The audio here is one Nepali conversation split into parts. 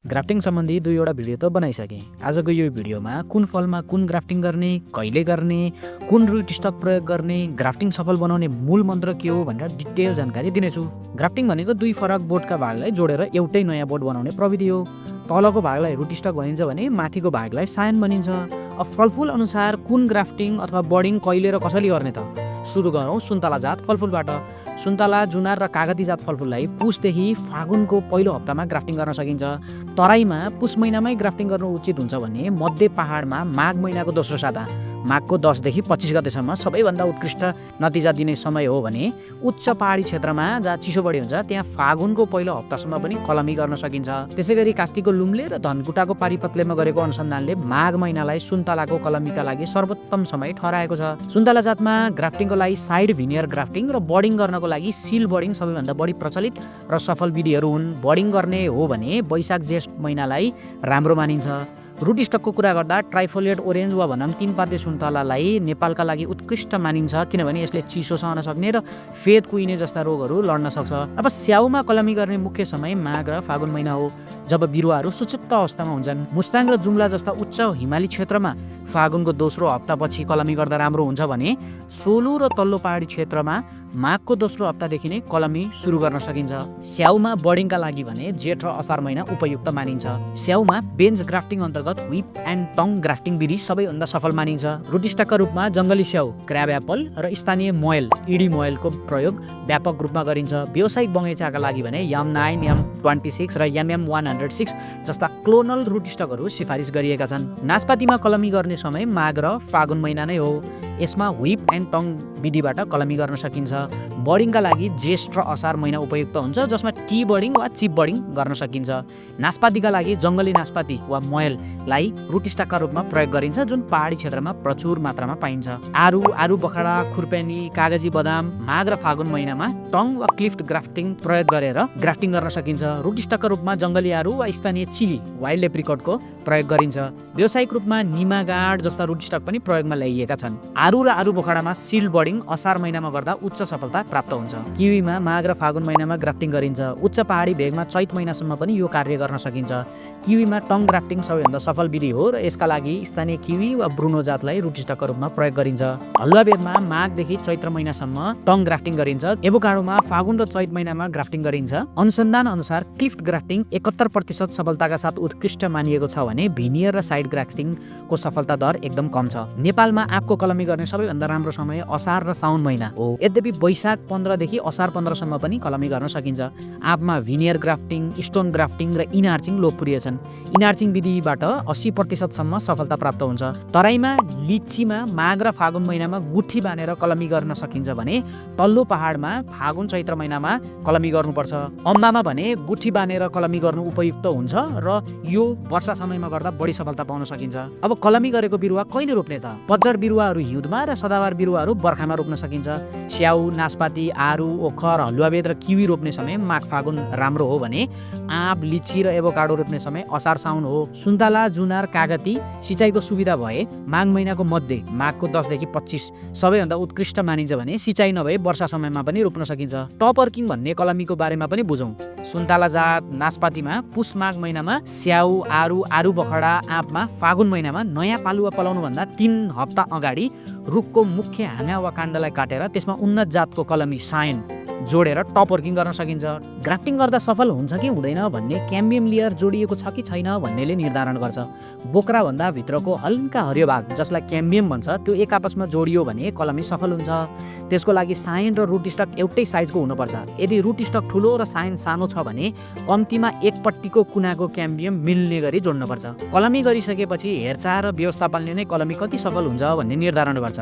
ग्राफ्टिङ सम्बन्धी दुईवटा भिडियो त बनाइसकेँ। आजको यो भिडियोमा कुन फलमा कुन ग्राफ्टिङ गर्ने, कहिले गर्ने, कुन रुट स्टक प्रयोग गर्ने, ग्राफ्टिङ सफल बनाउने मूल मन्त्र के हो भनेर डिटेल जानकारी दिनेछु। ग्राफ्टिङ भनेको दुई फरक बोटका भागलाई जोडेर एउटै नयाँ बोट बनाउने प्रविधि हो। तलको भागलाई रुट स्टक भनिन्छ भने माथिको भागलाई सायन भनिन्छ। अब फलफुल अनुसार कुन ग्राफ्टिङ अथवा बडिङ कहिले र कसरी गर्ने त? सुरु गरौँ सुन्तला जात फलफुलबाट। सुन्तला, जुनार र कागती जात फलफुललाई पुसदेखि फागुनको पहिलो हप्तामा ग्राफ्टिङ गर्न सकिन्छ। तराईमा पुस महिनामै ग्राफ्टिङ गर्नु उचित हुन्छ भने मध्य पहाडमा माघ महिनाको दोस्रो साता, माघको 10 देखि 25 गतेसम्म सबैभन्दा उत्कृष्ट नतिजा दिने समय हो भने उच्च पहाडी क्षेत्रमा जहाँ चिसो बढी हुन्छ त्यहाँ फागुनको पहिलो हप्तासम्म पनि कलमी गर्न सकिन्छ। त्यसैगरी कास्कीको लुम्ले र धनकुटाको पारिपत्लेमा गरेको अनुसन्धानले माघ महिनालाई सुन्तलाको कलमीका लागि सर्वोत्तम समय ठहराएको छ। सुन्तला जातमा ग्राफ्टिङको लागि साइड भिनियर ग्राफ्टिङ र बडिङ गर्नको लागि सिल बडिङ सबैभन्दा बढी प्रचलित र सफल विधिहरू हुन्। बडिङ गर्ने हो भने वैशाख जेठ महिनालाई राम्रो मानिन्छ। रुट स्टकको कुरा गर्दा ट्राइफोलिएट ओरेन्ज वा भनौँ तीन पाते सुन्तलालाई नेपालका लागि उत्कृष्ट मानिन्छ, किनभने यसले चिसो सहन सक्ने र फेद कुहिने जस्ता रोगहरू लड्न सक्छ। अब स्याउमा कलमी गर्ने मुख्य समय माघ र फागुन महिना हो, जब बिरुवाहरू सुषुप्त अवस्थामा हुन्छन्। मुस्ताङ र जुम्ला जस्ता उच्च हिमाली क्षेत्रमा फागुनको दोस्रो हप्तापछि कलमी गर्दा राम्रो हुन्छ भने सोलु र तल्लो पहाडी क्षेत्रमा माघको दोस्रो हप्तादेखि नै कलमी सुरु गर्न सकिन्छ। स्याउमा बडिङका लागि भने जेठ र असार महिना उपयुक्त मानिन्छ। स्याउमा बेन्च ग्राफ्टिङ अन्तर्गत व्हिप एन्ड टङ ग्राफ्टिङ विधि सबैभन्दा सफल मानिन्छ। रुट स्टकका रूपमा जङ्गली स्याउ, क्र्याब एप्पल र स्थानीय मोयल, इडी मोयलको प्रयोग व्यापक रूपमा गरिन्छ। व्यावसायिक बगैँचाका लागि भने YAM9, YAM26 र YAM106 जस्ता क्लोनल रुट स्टकहरू सिफारिस गरिएका छन्। नासपातीमा कलमी गर्ने समय माघ र फागुन महिना नै हो। यसमा व्हिप एन्ड टङ विधिबाट कलमी गर्न सकिन्छ। बडिङका लागि जेठ र असार महिना उपयुक्त हुन्छ, जसमा टी बडिङ वा चिप बडिङ गर्न सकिन्छ। नासपातीका लागि जङ्गली नासपाती वा मोयललाई रुट स्टकका रूपमा प्रयोग गरिन्छ, जुन पहाडी क्षेत्रमा प्रचुर मात्रामा पाइन्छ। आरु बखडा, खुर्पेनी, कागजी बदाम माघ र फागुन महिनामा टङ वा क्लिफ्ट ग्राफ्टिङ प्रयोग गरेर ग्राफ्टिङ गर्न सकिन्छ। रुट स्टकका रूपमा जङ्गली आरु वा स्थानीय चिली, वाइल्ड एप्रिकटको प्रयोग गरिन्छ। व्यावसायिक रूपमा निमा गाड जस्ता रुट स्टक पनि प्रयोगमा ल्याइएका छन्। आरु र आरु बखडामा सिल बडिङ असार महिनामा गर्दा उच्च सफलता प्राप्त हुन्छ। किवीमा माघ र फागुन महिनामा ग्राफ्टिङ गरिन्छ। उच्च पहाडी भेगमा चैत महिनासम्म पनि यो कार्य गर्न सकिन्छ। किवीमा टङ ग्राफ्टिङ सबैभन्दा सफल विधि हो र यसका लागि स्थानीय किवी वा ब्रुनो जातलाई रुट स्टकका रूपमा प्रयोग गरिन्छ। हलुवा बेदमा माघदेखि चैत्र महिनासम्म टङ ग्राफ्टिङ गरिन्छ। एभोकाडोमा फागुन र चैत महिनामा ग्राफ्टिङ गरिन्छ। अनुसन्धान अनुसार क्लिफ्ट ग्राफ्टिङ 71% सफलताका साथ उत्कृष्ट मानिएको छ भने भिनियर र साइड ग्राफ्टिङको सफलता दर एकदम कम छ। नेपालमा आँपको कलमी गर्ने सबैभन्दा राम्रो समय असार र साउन महिना हो। यद्यपि वैशाख 15 देखि असार 15 सम्म पनि कलमी गर्न सकिन्छ। आँपमा भिनियर ग्राफ्टिङ, स्टोन ग्राफ्टिङ र इनार्चिङ लोकप्रिय छन्। इनार्चिङ विधिबाट 80% सम्म सफलता प्राप्त हुन्छ। तराईमा लिचीमा माघ र फागुन महिनामा गुठी बानेर कलमी गर्न सकिन्छ भने तल्लो पहाडमा फागुन चैत्र महिनामा कलमी गर्नुपर्छ। अम्बामा भने गुठी बानेर कलमी गर्नु उपयुक्त हुन्छ र यो वर्षा समयमा गर्दा बढी सफलता पाउन सकिन्छ। अब कलमी गरेको बिरुवा कहिले रोप्ने त? पतझड बिरुवाहरू हिउँदमा र सदाबार बिरुवाहरू बर्खामा रोप्न सकिन्छ। स्याउ, नासपाती, आरु, ओखर, हलुवाबेद र किवी रोप्ने समय माघ फागुन राम्रो हो भने आँप, लिची र एभोकाडो रोप्ने समय असार साउन हो। सुन्तला, जुनार, कागती सिँचाइको सुविधा भए माघ महिनाको मध्य, माघको 10 देखि 25 सबैभन्दा उत्कृष्ट मानिन्छ भने सिँचाइ नभए वर्षा समयमा पनि रोप्न सकिन्छ। टपअर्किङ भन्ने कलमीको बारेमा पनि बुझौँ। सुन्तला जात नासपातीमा पुस माघ महिनामा, स्याउ, आरु बखडा, आँपमा फागुन महिनामा नयाँ पालुवा पलाउनुभन्दा 3 हप्ता अगाडि रुखको मुख्य हाँगा वा काण्डलाई काटेर त्यसमा उन्नत जातको कलमी सायन जोडेर टपअर्किङ गर्न सकिन्छ। ग्राफ्टिङ गर्दा सफल हुन्छ कि हुँदैन भन्ने क्याम्बियम लेयर जोडिएको छ कि छैन भन्नेले निर्धारण गर्छ। बोक्राभन्दा भित्रको हल्का हरियो भाग, जसलाई क्याम्बियम भन्छ, त्यो एक आपसमा जोडियो भने कलमी सफल हुन्छ। त्यसको लागि सायन र रुट स्टक एउटै साइजको हुनुपर्छ। यदि रुट स्टक ठुलो र सायन सानो छ भने कम्तीमा एकपट्टिको कुनाको क्याम्बियम मिल्ने गरी जोड्नुपर्छ। कलमी गरिसकेपछि हेरचाह र व्यवस्थापनले नै कलमी कति सफल हुन्छ भन्ने निर्धारण गर्छ।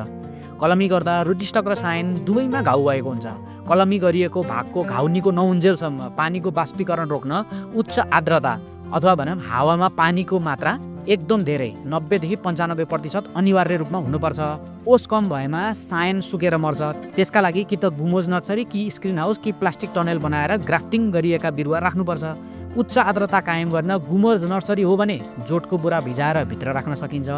कलमी गर्दा रुट स्टक र सायन दुवैमा घाउ भएको हुन्छ। कलमी गरिएको भागको घाउ निको नहुन्जेलसम्म पानीको बाष्पीकरण रोक्न उच्च आर्द्रता अथवा भनौँ हावामा पानीको मात्रा एकदम धेरै 90 देखि 95% अनिवार्य रूपमा हुनुपर्छ। ओस कम भएमा सायन सुकेर मर्छ। त्यसका लागि कि त गुमोज नर्सरी, कि स्क्रिन हाउस, कि प्लास्टिक टनल बनाएर ग्राफ्टिङ गरिएका बिरुवा राख्नुपर्छ। उच्च आर्द्रता कायम गर्न गुमर्ज नर्सरी हो भने जोटको बोरा भिजाएर भित्र राख्न सकिन्छ।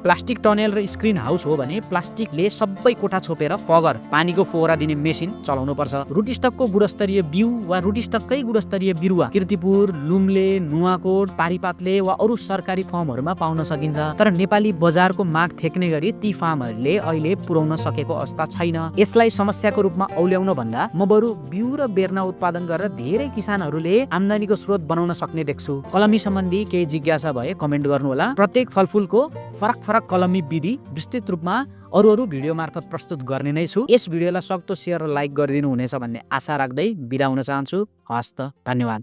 प्लास्टिक टनेल र स्क्रिन हाउस हो भने प्लास्टिकले सबै कोठा छोपेर फगर पानीको फोहरा दिने मेसिन चलाउनुपर्छ। रुटिस्टकको गुणस्तरीय बिउ वा रुटिस्टककै गुणस्तरीय बिरुवा किर्तिपुर, लुम्ले, नुवाकोट, पारिपातले वा अरू सरकारी फर्महरूमा पाउन सकिन्छ। तर नेपाली बजारको माग थेक्ने गरी ती फार्महरूले अहिले पुर्याउन सकेको अवस्था छैन। यसलाई समस्याको रूपमा औल्याउन भन्दा म बरु बिउ र बेर्ना उत्पादन गरेर धेरै किसानहरूले आम्दानीको स्रोत बनाउन सक्ने देख्छु। कलमी सम्बन्धी केही जिज्ञासा भए कमेन्ट गर्नुहोला। प्रत्येक फलफुलको फरक फरक कलमी विधि विस्तृत रूपमा अरू भिडियो मार्फत प्रस्तुत गर्ने नै छु। यस भिडियोलाई सक्दो सेयर र लाइक गरिदिनु हुनेछ भन्ने आशा राख्दै बिदा हुन चाहन्छु। हस्त, धन्यवाद।